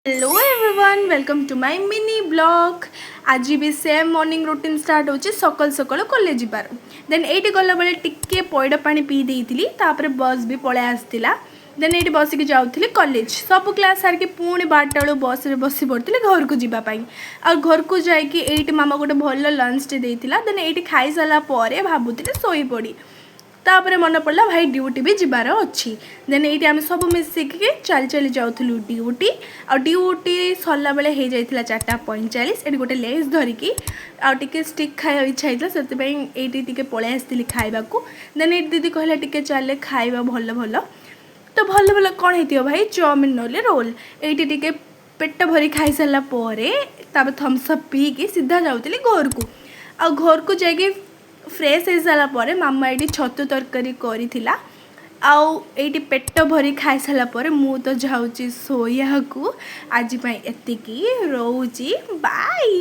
Hello everyone, welcome to my mini vlog. ଆଜି ବି same morning routine start ହେଉଛି, ସକାଳୁ ସକାଳୁ କଲେଜ ଯିବାର। ଦେନ୍ ଏଇଠି ଗଲାବେଳେ ଟିକେ ପଇଡ଼ ପାଣି ପିଇ ଦେଇଥିଲି। ତାପରେ ବସ୍ ବି ପଳେଇ ଆସିଥିଲା। ଦେନ୍ ଏଇଠି ବସିକି ଯାଉଥିଲି କଲେଜ। ସବୁ କ୍ଲାସ୍ ସାରିକି ପୁଣି 12ଟା ବେଳକୁ ବସ୍ରେ ବସି ପଡ଼ିଥିଲି ଘରକୁ ଯିବା ପାଇଁ। ଆଉ ଘରକୁ ଯାଇକି ଏଇଠି ମାମା ଗୋଟେ ଭଲ ଲଞ୍ଚଟେ ଦେଇଥିଲା। ଦେନ୍ ଏଇଠି ଖାଇସାରିଲା ପରେ ଭାବୁଥିଲି ଶୋଇପଡ଼ି। ତାପରେ ମନେ ପଡ଼ିଲା, ଭାଇ, ଡ୍ୟୁଟି ବି ଯିବାର ଅଛି। ଦେନ୍ ଏଇଠି ଆମେ ସବୁ ମିଶିକି ଚାଲି ଚାଲି ଯାଉଥିଲୁ ଡ୍ୟୁଟି। ଆଉ ଡ୍ୟୁଟି ସରିଲା ବେଳେ ହେଇଯାଇଥିଲା 4:45। ଏଠି ଗୋଟେ ଲେସ୍ ଧରିକି ଆଉ ଟିକେ ଷ୍ଟିକ୍ ଖାଇବା ଇଚ୍ଛା ହେଇଥିଲା, ସେଥିପାଇଁ ଏଇଠି ଟିକେ ପଳେଇ ଆସିଥିଲି ଖାଇବାକୁ। ଦେନ୍ ଏଇଠି ଦିଦି କହିଲା, ଟିକେ ଚାଲେ ଖାଇବା ଭଲ ଭଲ। ତ ଭଲ ଭଲ କ'ଣ ହେଇଥିବ ଭାଇ? ଚାଉମିନ୍ ନହେଲେ ରୋଲ୍। ଏଇଠି ଟିକେ ପେଟ ଭରି ଖାଇସାରିଲା ପରେ ତାପରେ ଥମ୍ସଅପ୍ ପିଇକି ସିଧା ଯାଉଥିଲି ଘରକୁ। ଆଉ ଘରକୁ ଯାଇକି ଫ୍ରେଶ୍ ହେଇସାରିଲା ପରେ ମାମା ଏଇଠି ଛତୁ ତରକାରୀ କରିଥିଲା। ଆଉ ଏଇଠି ପେଟ ଭରି ଖାଇସାରିଲା ପରେ ମୁଁ ତ ଯାଉଛି ଶୋଇବାକୁ। ଆଜି ପାଇଁ ଏତିକି ରହୁଛି, ବାଇ।